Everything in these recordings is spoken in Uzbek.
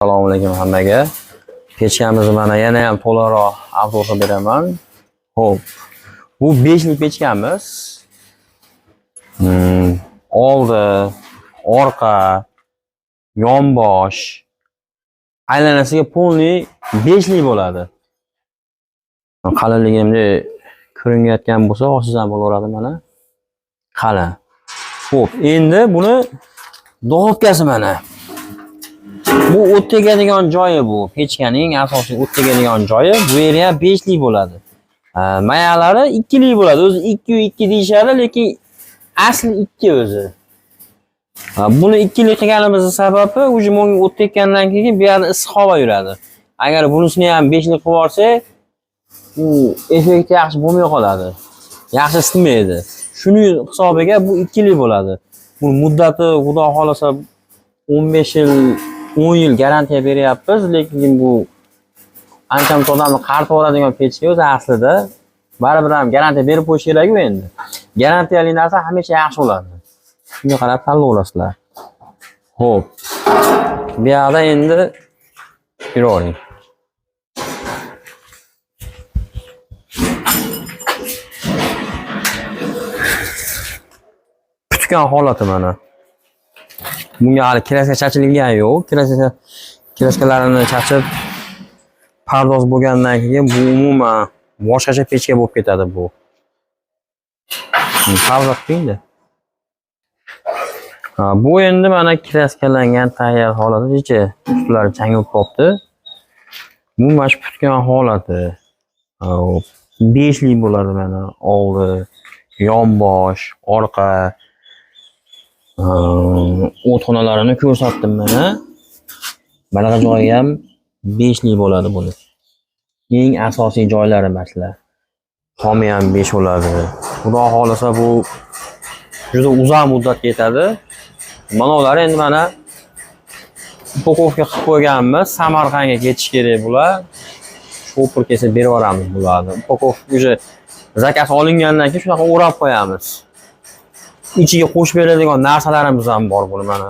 Assalomu alaykum hammaga. Pechkamizni mana yana ham to'laroq обзор qilib beraman. Xo'p. Bu 5lik pechkamiz. Oldi, orqa, yonbosh, aylanasiga полный 5lik bo'ladi. Qalinligi endi ko'rinayotgan bo'lsa, olsangiz ham bo'laveradi mana. Qalin. Xo'p, endi buni duxovkasi mana. Bu o't tegadigan joyi bu. Pechkaning asosiy o't tegadigan joyi. Bu yeri ham 5lik bo'ladi. Mayalari 2lik bo'ladi. O'zi 2 2 deyishadi, lekin asli 2 o'zi. Buni 2lik qilganimizning sababi, уже bunga o't tekkandan keyin bu yerda issiq havo yuradi. Agar bunisini ham 5lik qilib yuborsak, u effekti yaxshi bo'lmay qoladi. Yaxshi isitmaydi. Shuning hisobiga bu 2lik bo'ladi. Bu muddati Xudo xolasa 15 yil, 10 yil garantiya beryapmiz, lekin bu ancha-muncha odamni qaritib yuboradigan pechka o'zi aslida. Baribir ham garantiya berib qo'yish kerak-ku endi. Garantiyali narsa hamisha yaxshi bo'ladi. Shunga qarab tanlayverasizlar. Xo'p. Bu yoqda endi yuravering. Putgan holati mana. Bunga hali kraska chachilgan yo'q. Kraskalarini chachib pardoz bo'lgandan keyin bu umuman boshqacha pechka bo'lib ketadi bu. Pardoz qildi. Ha, bu endi mana kraskalangan tayyor holati, ichi ustlari chang bo'lib qolibdi. Bu mana shu putgan holati. Hop, 5lik bo'ladi mana oldi, yonbosh, orqa. O'txonalarini ko'rsatdim mana. Bunaqa joyi ham 5lik bo'ladi buni. Eng asosiy joylari mana. Tomi ham 5 bo'ladi. Xudo xolasa bu juda uzoq muddatga yetadi. Mana ular endi mana upakovka qilib qo'yganmiz. Samarqandga ketish kerak bular. Shopir kelsa berib yuboramiz bularni. Upakovka уже zakaz olingandan keyin shunaqa o'rab qo'yamiz. Ichiga qo'shib beradigan narsalarimiz ham bor buni mana.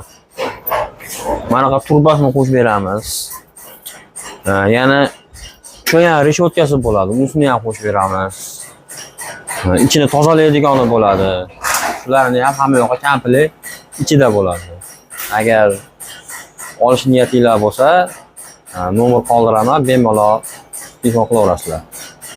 Manaqa turbasini qo'shib beramiz. Yana cho'yan reshotkasi bo'ladi, unisini ham qo'shib beramiz. Ichini tozalaydigani bo'ladi. Shularni ham hamma yoqqa komplekt ichida bo'ladi. Agar olish niyatinglar bo'lsa, nomer qoldiraman, bemalol telefon qilaverasizlar.